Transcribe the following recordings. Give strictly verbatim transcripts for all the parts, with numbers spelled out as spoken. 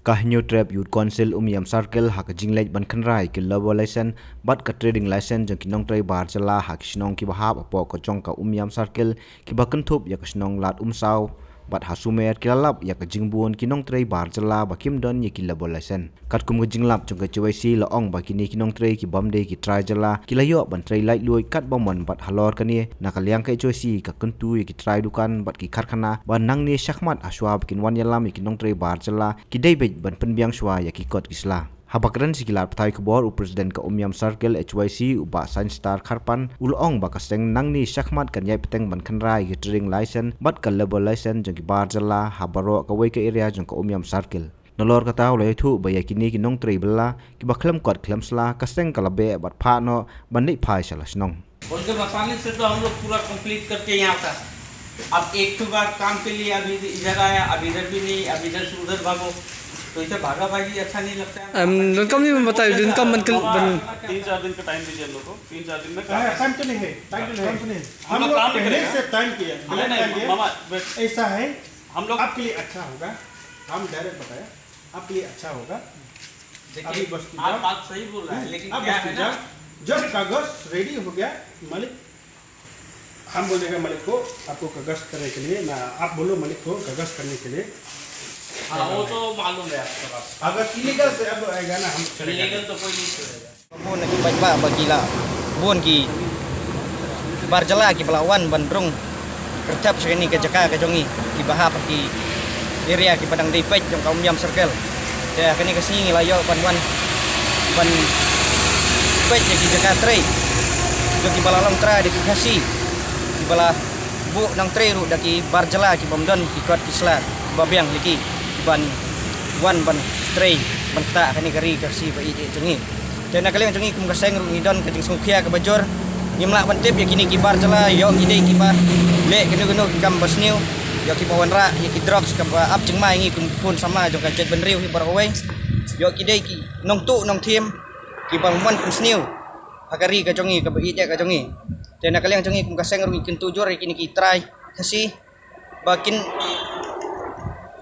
Ka Hynñiewtrep Youth Council Umiam Circle ha ka jingleit ban kynra ïa ki labour license bad ka trading license jong ki nongtrei bar jylla ha ki shnong kiba hap hapoh ka jong ka Umiam Circle, kiba kynthup ïa ka shnong Lad Umsaw bad ha Sumer, ki la lap ïa ka jingbun ki nongtrei bar jylla ba kim don ïa ki labour license. Katkum ka jinglap jong ka H Y C la ong ba kine ki nongtrei ki bym dei ki trai jylla ki la ïoh ban trei laitluid katba mon, bad halor kane na ka liang ka H Y C ka kyntu ïa ki trai dukan bad ki karkhana ba nangne shakhmat hashwa ba kin wan ïalam ïa ki nongtrei bar jylla ki dei beit ban pynbiang shwa ïa ki kot ki sla. Haba kren sha ki lad pathai khubor, u President ka Umiam Circle H Y C, u Bah Science Star Kharpan, u la ong ba ka seng nangne shakhmat kan ïai bteng ban kynra ïa ki trading license bad ka labour license jong ki bar jylla ha baroh kawei ka area jong ka Umiam Circle. Nalor kata u la ïathuh ba ïa kine ki nongtrei bylla kiba khlem kot khlem sla, ka seng ka la beh bad phah noh ban leit phai sha la shnong. उनके बताने से तो हम लोग पूरा कंप्लीट करके यहाँ था। अब एक तो बार काम के लिए अभी इधर आया, अब इधर भी नहीं, अब इधर से उधर भागो, तो इसे भागा भागी अच्छा नहीं लगता है। Em, donkam ni ban batai, donkam ban kl-, ban तीन चार दिन का टाइम दीजिए हम लोग को। तीन चार दिन में काम टाइम तो नहीं है, टाइम तो नहीं है। हम लोग काम नहीं करेगा। पहले से टाइम किया, नहीं, नहीं, मामा, ऐसा है, हम लोग आपके लिए अच्छा होगा। हम डायरेक्ट बताया, आपके लिए अच्छा होगा। देखिए, अभी बस आप बात सही बोल रहे हैं, लेकिन आप क्या बस है ना, जब कागज रेडी हो गया, मालिक, हम बोलेगा मालिक को, आपको कागज करने के लिए ना, आप बोलो मालिक को कागज करने के लिए। हाँ, वो तो मालूम है आपका बात। अगर इलीगल से अब आएगा ना, हम चलेगा। इलीगल तो कोई नहीं छोड़ेगा। Bun ki paidbah ba ki la bun ki bar jylla kiba la wan ban rung kyrthep sha kane ka jaka ka jong ngi, kiba hap ha ki area kiba dang dei peit jong ka Umiam Circle. Te ha kane ka sngi ngi la ïoh ban wan ban peit ïa ki jaka trei jong kiba la long trai da ki Khasi, kiba la buh nang trei ruh da ki bar jylla ki bym don ki kot ki sla ba biang ïa ki ban wan ban trei ban ktah ha kane ka ri ka Khasi ba ïeit jong ngi. Te na ka liang jong ngi kum ka seng ruh ngi don ka jingsngewkhia kaba jur. Ngim lah ban tip ïa kine ki bar jylla ïoh ki dei kiba leh kano kano ki kam basniew, ïoh kiba wanrah ïa ki drugs kaba ap jingma ïa ngi kum khun samla jong ka jaitbynriew hi baroh kawei. Ïoh ki dei ki nongtuh nongthim kiba mon pynsniew ha ka ri ka jong ngi kaba ïeit ka jong ngi. Te na ka liang jong ngi kum ka seng ruh ngi kyntu jur ïa kine ki trai Khasi ba kin,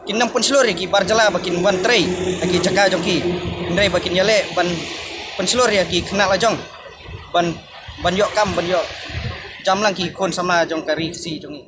kin nang pynshlur ïa ki bar jylla ba kin wan trei ha ki jaka jong ki, hynrei ba kin ïaleh ban pynshlur ïa ki khynnah la jong ban, ban ïoh kam, ban ïoh jamlang ki khun samla jong ka ri Khasi jong ngi.